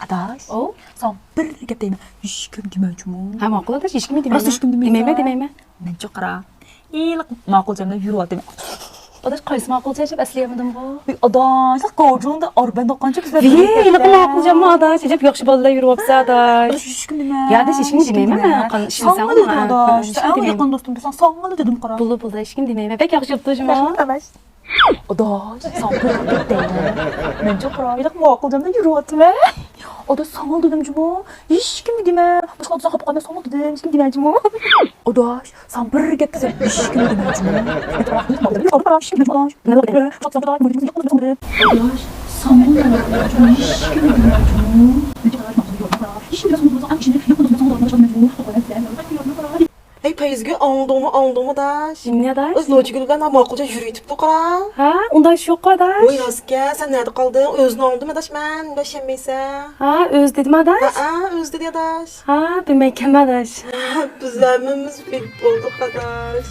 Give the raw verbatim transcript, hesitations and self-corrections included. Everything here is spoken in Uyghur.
ئاداش، ئو؟ ساڭا بىر گەپ دەيمەن، ھېچكىم دېمەيچۇمۇ. ھە، ماقۇل ئاداش، ھېچكىمگە دېمەيمەن. راست ھېچكىم دېمەيسەن؟ دېمەيمەن، دېمەيمەن. مەن چوقرا ھېلىقى ماقۇلجان بىلەن يۈرۈۋاتىمەن. ئاداش، قايسى ماقۇلجان دەپ ئەسلىيەلمىدىمغۇ؟ ئاداش، كوجۇڭدا ئاربەن دوققانچە كىشىلەر ۋىي، ھېلىقى ماقۇلجانمۇ ئاداش؟ ئەجەب ياخشى بالىلار يۈرۈۋاتسا ئاداش. ئاداش، ھېچكىم دېمە. يا ئاداش، ھېچكىم دېمەيمەن. قان ئىشلىسەڭ ساڭا دېدىم ئاداش، سەن ئەڭ يېقىن دوستۇم بولساڭ ساڭا دېدىم قارا. بولدى، بولدى، ھېچكىم دېمەيمەن. بەك ياخشى بوپتۇ شۇڭا. رەھمەت ئاداش. ئاداش، ساڭا بىر گەپ دەيمەن. مەن چوقرا ھېلىقى ماقۇلجان بىلەن يۈرۈۋاتىمەن. ئاداش، ساڭا دېدىم جۇمۇ. ھېچكىمگە دېمە. باشقا ئاداش خاپا قالماي ساڭا دېدىم، ھېچكىمگە دېمە جۇمۇ. ئاداش، ساڭا بىر گەپ دېسەم، ھېچكىمگە دېمە جۇمۇ. ئاداش، ساڭا دېمە جۇمۇ. ھېچكىمگە دېمە جۇمۇ. ھەي پەيزىگۈل، ئاڭلىدىڭمۇ، ئاڭلىدىڭمۇ ئاداش؟ نېمىنى ئاداش؟ ئۆز نوچىگۈل بىلەن ماقۇلجان يۈرۈۋېتىپتۇ قارا. ھە، ئۇنداق ئىش يوققۇ ئاداش. ۋوي راستكەن، سەن نەدە قالدىڭ؟ ئۆزىنى ئاڭلىدىم ئاداش مەن، ئۇنداق ئىشەنمەيسەن. ھە، ئۆزى دېدىمۇ ئاداش؟ ھەئە، ئۆزى دېدى ئاداش. ھە، بىلمەيكەنمەن ئاداش. بىز ھەممىمىز فىت بولدۇق ئاداش.